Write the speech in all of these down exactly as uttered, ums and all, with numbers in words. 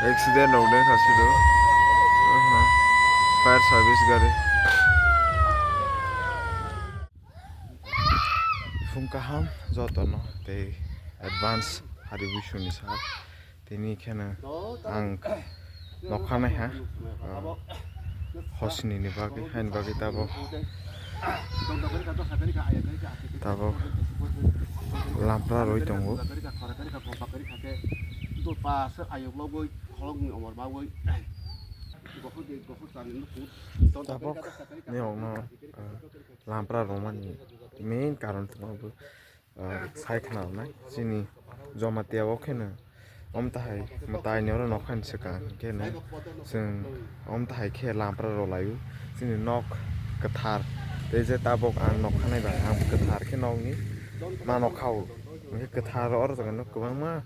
Accident rok de khasido. Aha. Fire service gari. Phung kaham jotono tei advance hari bisuni sa. Tini kheno ang nokha naiha, ah, hosni ni bagwi, haini bagwi tabok, tabok lampra rwi tongo. Tabok ni ogno, ah, lampra rwmani main karon tongma bo. Ah, sai khna rwnai chini Jamatia o kheno omtahai mwtai ni oro nokha ni swkang hinkhe no chwng omtahai khe lampra rw laio. Chini nok kwthar tei je tabok ang nokha nai bai ang kwthar khe nokni ma nokha o. Hinkhe kwthar oro jaga no kwbangma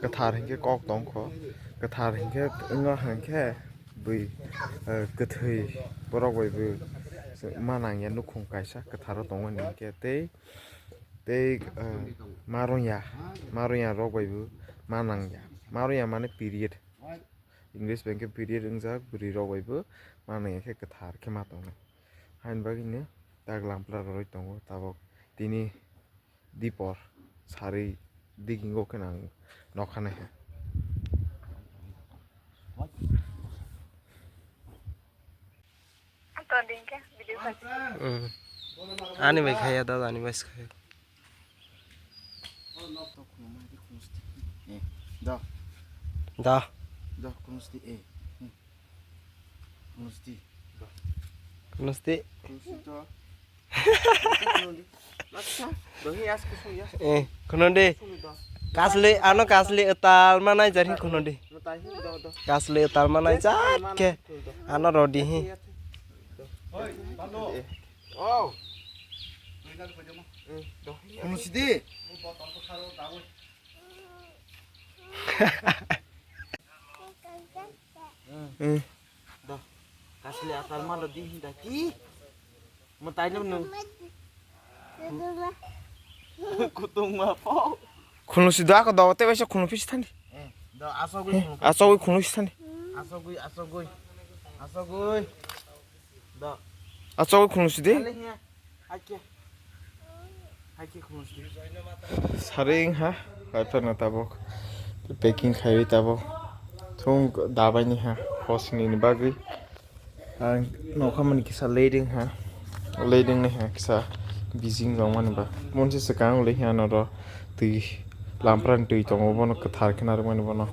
kwthar hinkhe kok tongkho, kwthar hinkhe wngya hinkhe bui, eh, kwthwi borok bai bo ma nangya nukhung kaisa kwtharo tongmani hinkhe tei Tei, ah, marwngya, marwngya rok bai bo ma nangya. Marwngya mane period. English bai khe period wngjak, bwrwi rok bai bo ma nangya khe kwthar khe ma tongnai. Haini bagwi no tak lampra rwui tongo tabok tini dipor sarwi digingo khe nang nokha naiha. Toding khe video khai. Hmm. Ani bai khaya da, ani bai khaya. Da. Da. Da, kunusti, eh. Hmm. Kunusti. Kunusti. Kunusti to. Eh, khunodi. Kasli, ano kasli etal manai jari khunodi. Kasli etal manai jak ke. Ano rodi hi. Kunusti. Hmm. Do. Kasli atal malo di hinda ki? Mwtai no nung. Kutung ma po. Khunu si do ako do te baisa khunu pisi thandi. Eh, do asogwi khunu. Asogwi khunu si thandi. Asogwi, asogwi. Asogwi. Do. Asogwi khunu si de. Ale hiya. Haikhe. Haikhe khulumsdi. Saring ha, kaiphano tabok. Packing khaiwi tabok. Thung dabai ni ha, hosni ni bagwi. Ang nokha mani kisa leiding ha. Leiding ni ha kisa bijing rok mani ba. Monsi swkang le ha noro twi lampra ni twi tongo bono kwthar khe narwk mani bono.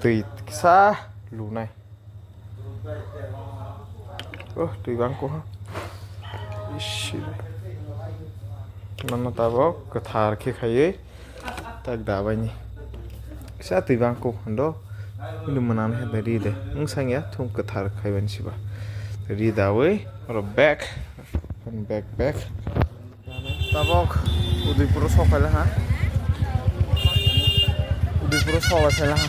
Twi kisa lunai. Oh, twi bangko ha. Ish. Mano tabok kwthar khe khaiwi tak dabai ni. Kisa twi bangko hando. Ini mwnang he da ri de. Wng sang ya thung kwthar khaibai ni siba. Ri dawi oro bag. Bag, bag. Tabok Udaipuro sok phaila ha. Udaipuro sok phaila ha.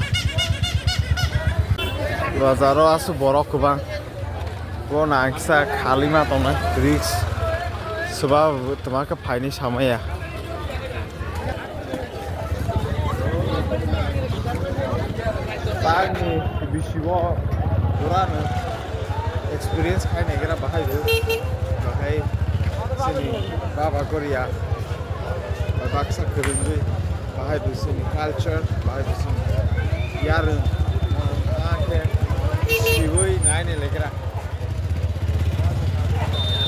Bazaro aswk borok kwbang. Bo nang kisa khali ma tongnai risk. Swba twma khe phaini samaya. Bagni bisibo purano experience khai naigra bahai bo. Bahai chini baba Korea baksa kwrwngwi bahai bo chini culture, bahai bo chini yarwng, ah, khe siwi naini legra.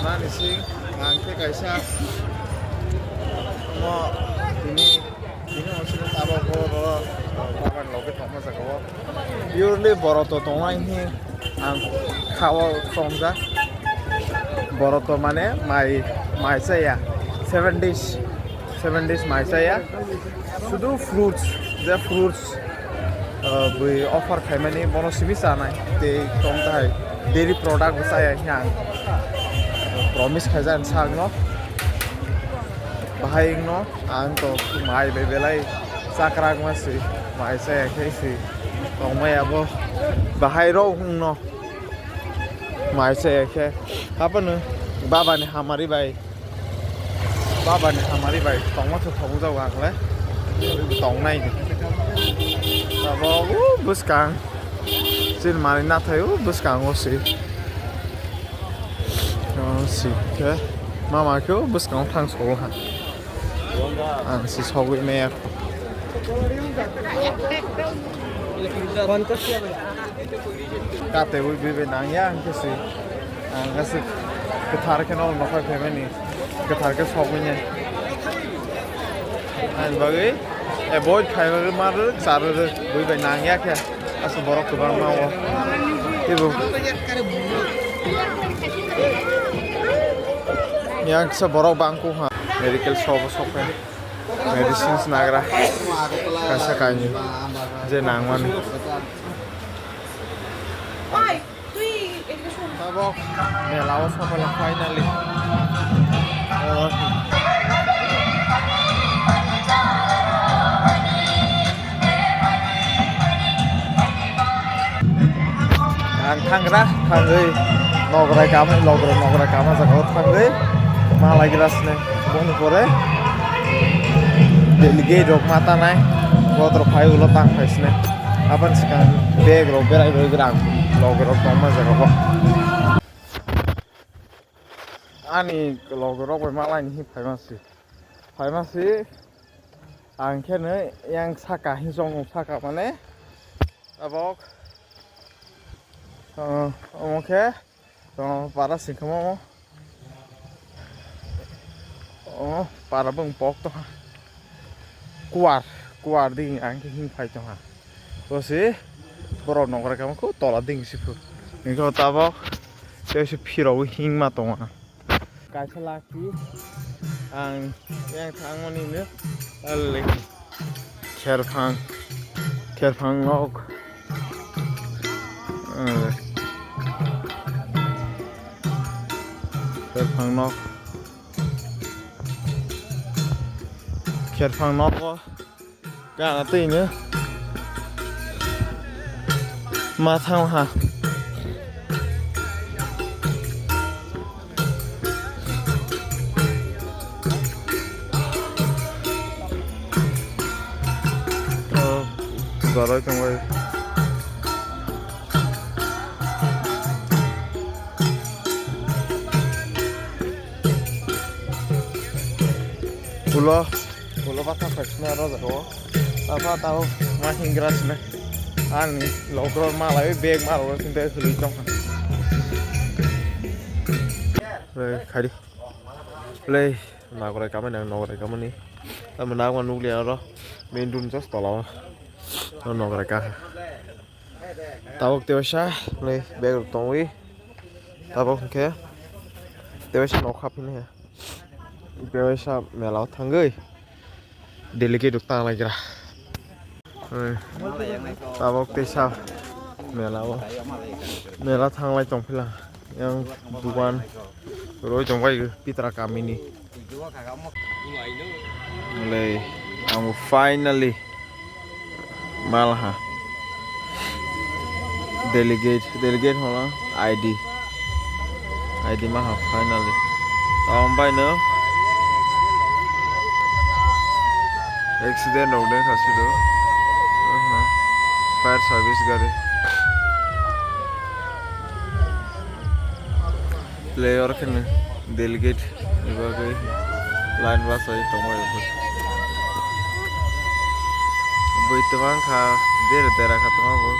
Mani sing ang khe kaisa no tini Bini uansukhe tabok bo oro bagan logi tongma jaga o. Purely boroto tongnai hi ang kha o tongjak. Boroto mane mai, mai chaya. Seven days, seven days mai chaya. Sudu fruits, je fruits, ah, bui offer khaimani bono simi chanai. Tei tong tai dairy product bo chaya hi ang promise khaijak ang sakno. Bahai wngno. Ang to mai bai belai chakrak ma si, mai chaya khe si tongmaya bo bahai rok wngno mai chaya khe haphano baba ni hamari bai, baba ni hamari bai tongma tho thong jago ang le tongnai ni abo u bwskang. Chini manwi nathai o bwskango se. O se khe mama khe o bwskango thang solo ha. Ang se sogwi maya. Kate ui bui bai nang ya ang khe se. Ang aswk kwthar khe no nokha phaimani, kwthar khe sogwini. Ani bagwi avoid khai rwrwk, ma rwrwk, cha rwrwk, bui bai nang ya khe. Aswk borok kwbangma o. Teibo yang kisa borok bangkuk ha. Medical shop o sok khe medicines nagra kaisa kainwi je nangmani. Tabok mela o sokphaila finally. Ang thangra, thangwi nograi kama, logra nograi kama jaga o thangwi malai gra sini. Boni pore delegate rok ma tanai, botrok phai ulo tang phai sini. Aboni swkang bag rok berai rwi gra ang logra rok tongma jaga o. Ani logra rok bai malai ni phaima si, phaima si. Ang khe no yang saka hinwi chong saka mane tabok, ah, omo khe, ah, para singkamo omo. O para bwng pok tongha. Kuar, kuar di ang khe hing phai tongha. Bo se borok nokra kamo kho tola ding si phu. Niko tabok tei se phirogwi hing ma tongo. Kaisa laki ang yang thangmani no alni kherphang, kherphang nok. Eh, kherphang nok, kherphang nogo. Gana twi no ma thang ha. O, borok tongbai. Ulo, ulo bata khaisna ro jago. Apa tao ma hingra sna. Ani lokro malai bag maro sinte khului tong. Le khadi. Le nagore kamani, nagore kamani. Tamo nagma nukli aro. Main room just tola. Nagore ka. Tabok tewaisa le bag rok tongwi. Tabok hwnkhe tewaisa nokha phini he. Tewaisa mela o thangwi delegate rok tanglaigra. Oi. Tabok teisa mela o. Mela thanglai tongphila. Yang dukan roi tongbai pitra kamini. Lei, ang finally malha. Delegate, delegate hono I D. I D malha finally. Tamo bai no accident rok de khasido. Aha. Fire service gari. Player khe delegate ni bagwi line bachai tongmani bo. Bui twmang kha, dera dera kha twma bo.